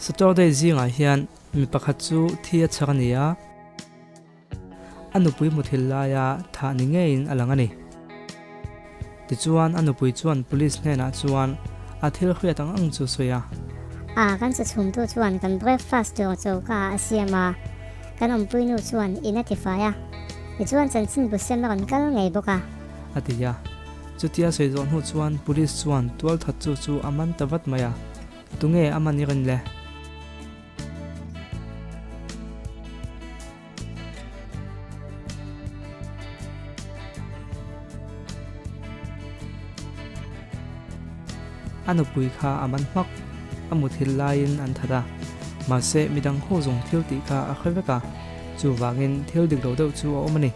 Saturday zingah hian mi pakhat chu thi a chhak a ni a, a nupui muthilh laia thah ni ngeiin a lang a ni. Tichuan a nupui chuan police hnenah chuan a thil hriat ang ang chu sawi a. A, kan chachhumtu chuan kan breakfast tur choka ah a siam a, kan awmpuinu chuan in a tifai a, tichuan chanchinbu sem a rawn kal ngei bawk a. A ti a. Chutia sawi zawh hnu chuan police chuan tualthat chu chu a man ta vat mai a, tunge a man i rin le? A nupui kha a man hmak, a muthilh laiin an that a, mahse midang ho zawng thil tih kha a hre vek a, chuvangin thil dik lo deuh chu a awm a ni.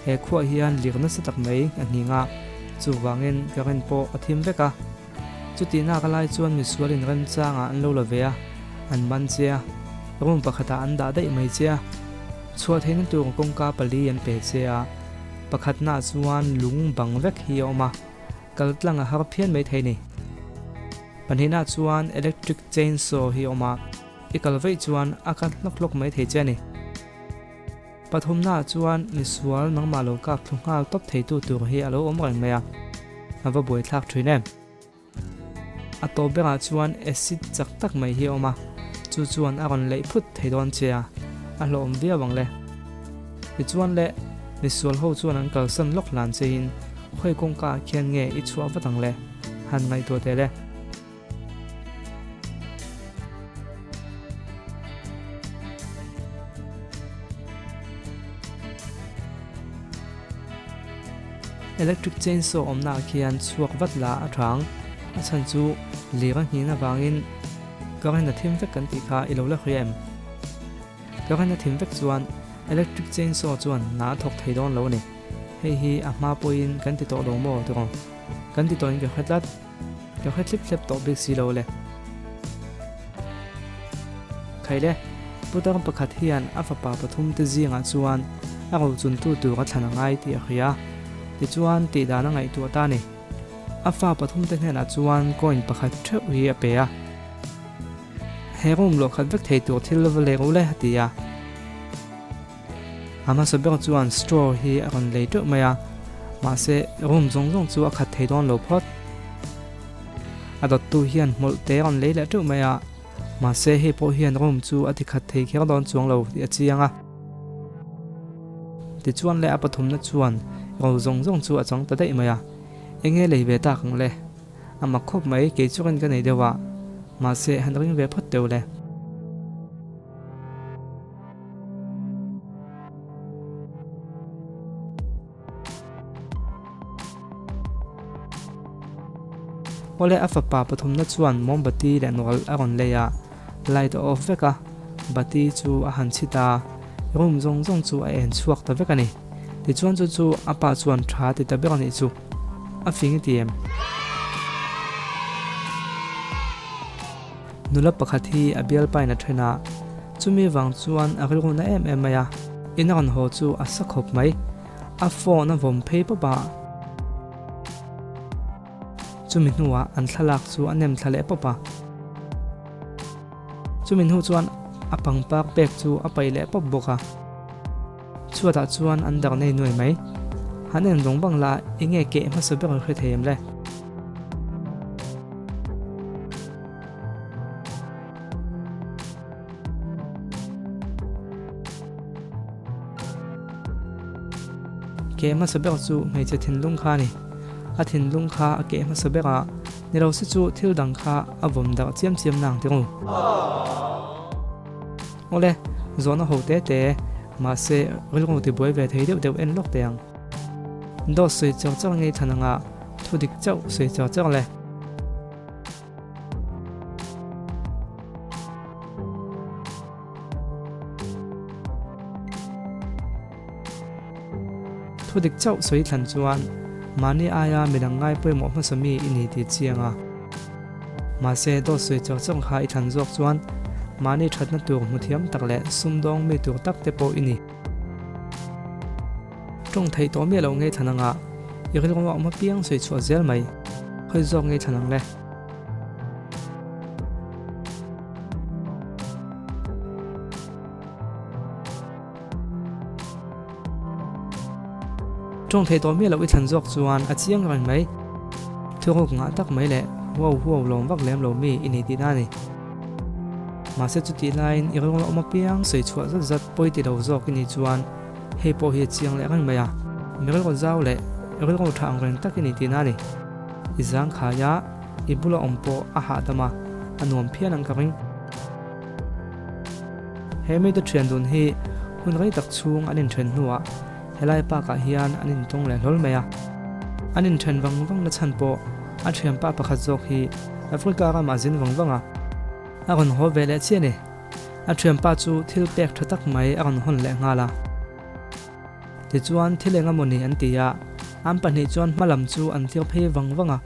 He khuah hian lir nasa tak mai a hning a, chuvangin current pawh a thim vek a. Chutihna ka lai chuan misualin remchangah an lo la ve a, an man che a, room pakhatah an dah daih mai che a. Chhuah theihna tur kawngka pali an pe che a, pakhatnaah chuan lung bang vek hi a awm a, kal tlang a har phian mai thei ni. Pahnihnaah chuan electric chainsaw hi a awm a, i kal vaih chuan a kat hlawk hlawk mai thei che a ni. Pathumnaah chuan misual nangmah lo kap thlu nghal tawp theitu tur hi a lo awm reng mai a, a va buaithlak thin em. A tawp berah chuan acid chak tak mai hi a awm a, chu chuan a rawn leih phut thei dawn che a, a hlawhawm viau ang le. Tichuan le, misual ho chuan an kalsan lawk hlan chein khawi kawngka ah khian nge i chhuah vat ang le, han ngaihtuah teh le. Electric chainsaw awmna ah khian chhuak vat la a thang, a chhan chu lir a nghin avangin current a thim vek kan tih kha i lo la hria em? Current a thim vek chuan electric chainsaw chuan hna a thawk thei dawn lo a ni. Hei hi a hma pawhin kan ti tawh lo maw tiraw? Kan ti tawhin ka hre tlat. Ka hre thlip thlep tawh bik si lo le. Khaile, putar pakhat hian a fapa pathum te zingah chuan a rochuntu tur a thlan a ngai tih a hria. Tichuan tih dan a ngaihtuah ta a ni. A fa pathum te hnenah chuan coin pakhat theuh hi a pe a. He room luah khat vek thei tur thil va leng u le a ti a. A hmasa ber chuan straw hi a rawn lei teuh mai a, mahse room zawng zawng chu a khat thei dawn lo phawt. A dawttu hian hmawlh te a rawn lei leh teuh mai a, mahse hei pawh hian room chu a ti khat thei kher dawn chuang lo tih a chiang a. Tichuan leh a pathumna chuan ro zawng zawng chu a chang ta daih mai a, enge lei ve tak ang le? A mak khawp mai, kei chuan ka nei deuh a, mahse han ring ve phawt teuh le. Awle a fapa pathumna chuan mombati leh nawlh a rawn lei a, light a off vek a, bati chu a han chhit a, room zawng zawng chu a en chhuak ta vek a ni. Tichuan chu chu a pa chuan tha ti ta ber a nih chu a fing i ti em? Nula pakhat hi a bialpain a then a, chumi vang chuan a rilru na em em mai a, in a rawn haw chu a sa khawp mai. A phone a vawm phei pawp a, chumi hnuah an thlalak chu a nem thla leh pawp a, chumi hnu chuan a pangpar pek chu a paih leh pawp bawk a, chhuatah chuan an dar nei nuai mai. Han en vang vang la enge keh hmasa ber a hre thei em le? Keh hmasa ber chu hmeichhe thinlung kha a ni. A thinlung kha a keh hmasa ber a, ni lo se chu thil dang kha a vawm darh chiam chiam nang ti ru. Awle, zawhna ho te te, mahse rilru tibuai ve thei deuh deuh en lawk teh ang. Dawt sawi char char ngei thlan anga thu dik chauh sawi char char le. Thu dik chauh sawi thlan chuan mahni aia midang ngai pawimawh hmasa mi i ni tih chiang a. Mahse dawt sawi char char kha i thlan zawk chuan mahni thatna tur hmu thiam tak leh sumdawng mi tur tak te pawh i ni. Tawng theih tawh miah loh ngei thlan anga i rilru a awm apiang sawi chhuah zel mai. Khawi zawk ngei thlan ang le. Tawng thei tawh miah loh i thlan zawk chuan a chiang reng mai. Thuruk ngah tak mai leh huau huau lawm vak lem lo mi i ni tihna a ni. Mahse chutih laiin i rawng la awm apiang sawi chhuah zat zat pawi ti lo zawk i nih chuan hei pawh hi a chiang leh reng mai a. Mi rilru zau leh rilru tha ang reng tak i ni tihna a ni. I zangkhai a, i bula awm pawh a hahdam a, a nuam phian ang ka ring. He mite thian dun hi hun rei tak chhung an inthen hnuah helai park ah hian an intawng leh hlawl mai a. An inthen vang vang na chhan pawh a thianpa pakhat zawk hi Africa ramah zin vang vang a, a rawn haw ve leh chiah a ni. A thianpa chu thil pek tha tak mai a rawn hawn leh nghal a. Tichuan thil eng emaw ni an ti a, an pahnih chuan hma lam chu an thlir phei vang vang a.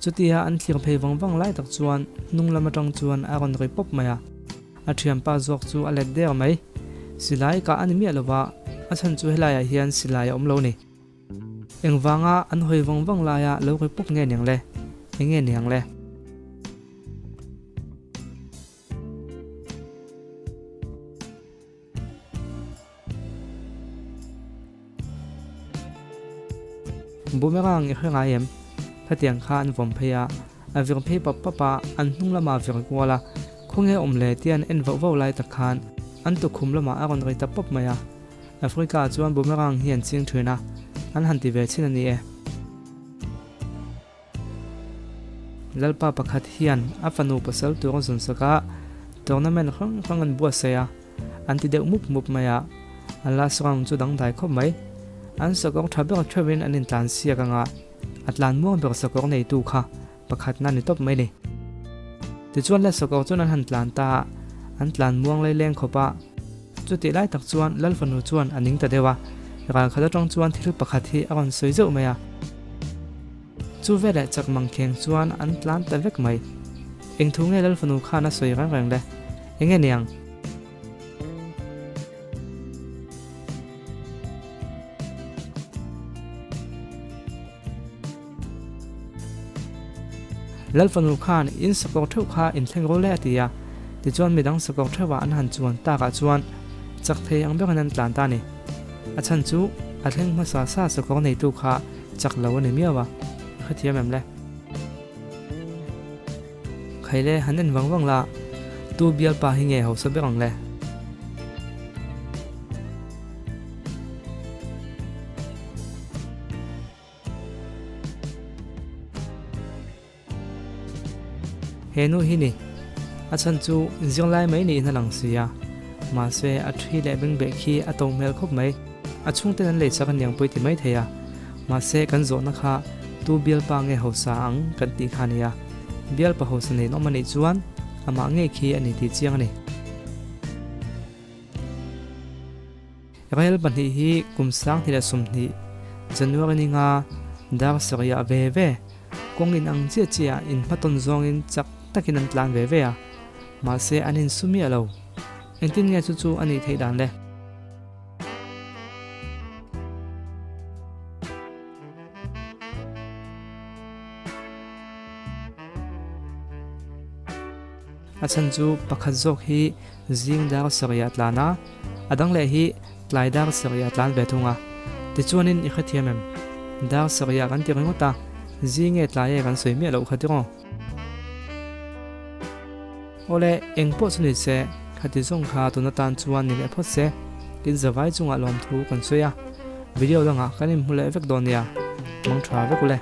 Chutia an thlir phei vang vang lai tak chuan hnung lam atang chuan a rawn ri pawp mai a, a thianpa zawk chu a let der mai. Silai kah a ni miah lova, a chhan chu helaiah hian silai a awm lo ni. Engvanga an hawi vang vang laia lo ri pawp nge niang le? Enge niang le? Boomerang i hre ngai em? Khatiang kha an vawm phei a, a vir phei pap pap a, an hnung lamah vir kual a, khawnge awm le tia an en vauh vauh lai tak khan an tukhum lamah a rawn rei ta pawp mai a. Africa ah chuan boomerang hi an ching thin a, an han ti ve chin a ni e. Lalpa pakhat hian a fanu pasal tur a zawn sak a, tournament hrang hrang an buatsaih a, an ti deuh mup mup mai a, a last round chu dangdai khawp mai. An sakawr tha ber theuhin an intlan siak anga a tlan muang ber sakawr neitu kha pakhatna ni tawp mai ni. Tichuan le sakawr chuan an han tlan ta a, an tlan muang laileng khawp a. Chutih lai tak chuan Lal fanu chuan a ning ta deuh a, ral khat atang chuan thil pakhat hi a rawn sawi zeuh mai a. Chu veleh chak mang kheng chuan an tlan ta vek mai. Eng thu nge Lal fanu khan a sawi reng reng le? Enge niang? Lal fanu khan in sakawr theuh kha in thleng ro le a ti a, tichuan midang sakawr theuhah an han chuan takah chuan chak thei ang berin an tlan ta a ni. A chhan chu a thleng hmasa sa sakawr neitu kha chak lo a ni miau a, i hrethiam em le? Khaile han en vang vang la, tu bialpa hi nge hausa ber ang le? He nu hi ni, a chhan chu zirlai mai niin a lang si a, mahse a thi leh bengbeh khi a to hmel khawp mai. A chhungten an lei chak a niang pawh i ti mai thei a, mahse kan zawhna kha tu bialpa nge hausa ang kan tih kha a ni a, bialpa hausa nen awm a nih chuan amah ngei khi a ni tih chiang a ni. Rel pahnih hi kum 2020 January ni nga dar sarih ah ve ve kawng in ang chiah chiah in hmatawn zawngin chak takin an tlan ve ve a, mahse an insu miah lo. Engtin nge chu chu a nih theih dan le? A chhan chu pakhat zawk hi zing dar sarih ah tlan a, a dang leh hi tlai dar sarih ah tlan ve thung a. Tichuanin i hrethiam em? Dar sarih ah kan ti ringawt a, zing nge tlai e kan sawi miah loh kha tiraw? Awle, eng pawh chu ni se, khati zawng kha tun atan chuan ni leh phawt se, tin zavai chungah lawmthu kan sawi a, video dangah kan inhmu leh vek dawn nia, mangtha vek ule.